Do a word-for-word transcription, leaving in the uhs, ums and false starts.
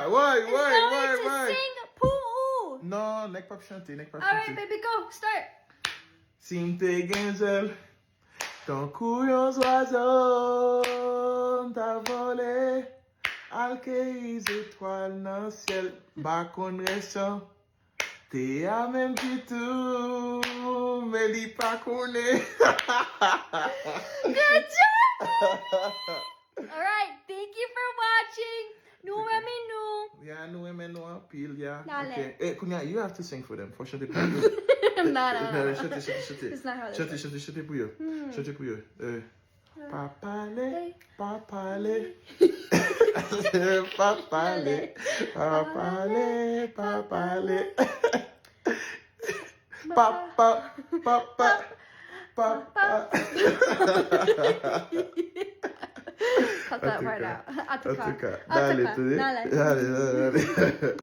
Woy, woy, woy, Going to woy. Sing pou ou. Non, nèg p ap chante, nèg p ap Alright, chante. Baby, go. Start. Si m te gen zèl, tankou yon zwazo, m ta vole, al keyi zetwal nan syèl. M pa konn rès chante a menm ditou, men li pa konnen. Good job! Alright, thank you for watching. Nou renmen nou. Ya, nou renmen nou anpil, ya. Dale. Ok. Eh, kounye a, you have to sing for them. Fò chante pou yo. No, no, no. Chante, chante, chante. It's not how that Chante, works. Chante, chante pou yo. Chante pou yo. Eh. Pa pale, pa pale. Pa pale, pa pale, pa pale. Pa, pa, pa, pa, pa, pa. Cut that part out. En tout cas. En tout cas, En tout dale, cas, tande. dale. Dale, dale, dale.